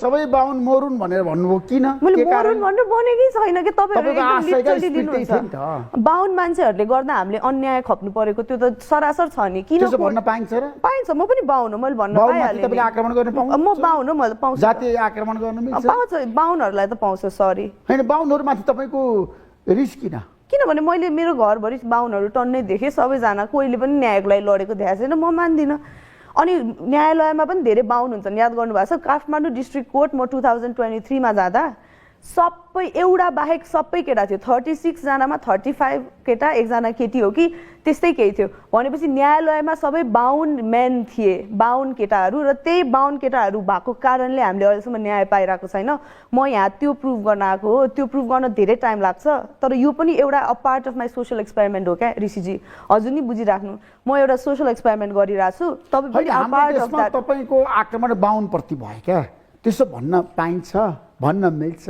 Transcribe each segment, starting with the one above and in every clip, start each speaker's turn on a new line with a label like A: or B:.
A: सबै बाहुन मरुन भनेर भन्नुभयो किन
B: मैले
A: के कारण
B: मरुन भन्नु भनेकै छैन के
A: तपाईँको
B: तपाईहरु एकदम
A: आशयका
B: लिटरली
A: स्पिड त्यही थियो नि
B: लिनुहुन्छ
A: त।
B: बाहुन मान्छेहरूले गर्दा हामीले अन्याय खप्नु परेको त्यो त सरासर छ नि किन
A: त्यसो भन्न पाइन्छ र
B: पाइन्छ म पनि बाहुन हो मैले भन्न
A: बाहुनमाथि
B: पाइहालेँ
A: तपाईँले आक्रमण गर्न पाउनुहुन्छ
B: म बाहुन हो मैले पाउँछु
A: जातीय आक्रमण गर्न मिल्छ
B: पाउँछ बाहुनहरूलाई त पाउँछ सरी
A: हैन बाहुनहरुमाथि तपाईको रिस किन
B: किनभने मैले मेरो घरभरि बाहुनहरू टन्नै देखेँ सबैजना कोहीले पनि न्यायको लागि लडेको देखाएको छैन म मान्दिनँ अनि न्यायालयमा पनि धेरै बाहुन हुन्छन् याद गर्नुभएको छ काठमाडौँ डिस्ट्रिक्ट कोर्ट म 2023 मा जाँदा सबै एउटा बाहेक सबै केटा थियो 36 जनामा 35 केटा एकजना केटी हो कि त्यस्तै केही थियो भनेपछि न्यायालयमा सबै बाहुन मेन थिए बाहुन केटाहरू र त्यही बाहुन केटाहरू भएको कारणले हामीले अहिलेसम्म न्याय पाइरहेको छैन म यहाँ त्यो प्रुभ गर्न आएको हो त्यो प्रुभ गर्न धेरै टाइम लाग्छ तर यो पनि एउटा a part of my social experiment हो क्या ऋषिजी हजुर नि बुझिराख्नु म एउटा सोशल एक्सपेरिमेन्ट गरिरहेको छु तपाईँ पनि अ पार्ट अफ द्याट
A: तपाईको आक्रमण बाहुन प्रति भयो क्या त्यसो भन्न पाइन्छ भन्न मिल्छ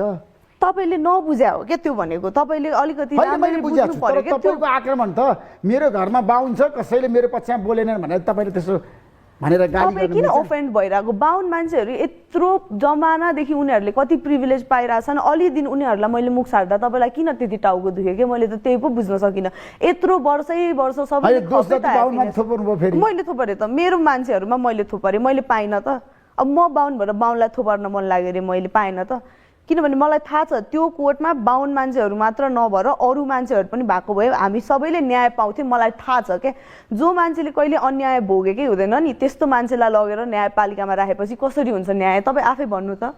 B: तपाईले नबुझ्या हो के त्यो भनेको तपाईले अलिकति
A: मैले बुझ्छु तर तपाईको आक्रमण त मेरो घरमा बाहुन छ कसैले मेरो पक्षमा बोलेनन् भनेर तपाईले त्यसो भनेर गाली
B: तपाईँ किन ओफेन्ड भइरहेको बाहुन मान्छेहरू यत्रो जमानादेखि उनीहरूले कति प्रिभिलेज पाइरहेछन् अलि दिन उनीहरूलाई मैले मुख छाड्दा तपाईँलाई किन त्यति टाउको दुख्यो कि मैले त त्यही पो बुझ्न सकिनँ यत्रो वर्ष सबैले मैले थोपरे त मेरो मान्छेहरूमा मैले थोपरे मैले पाइनँ त अब म बाहुन भएर बाहुनलाई थोपर्न मन लाग्यो अरे मैले पाइनँ त किनभने मलाई थाहा छ त्यो कोर्टमा बाहुन मान्छेहरू मात्र नभएर अरू मान्छेहरू पनि भएको भए हामी सबैले न्याय पाउँथ्यौँ मलाई थाहा छ के जो मान्छेले कहिले अन्याय भोगेकै हुँदैन नि त्यस्तो मान्छेलाई लगेर न्यायपालिकामा राखेपछि कसरी हुन्छ न्याय तपाईँ आफै भन्नु त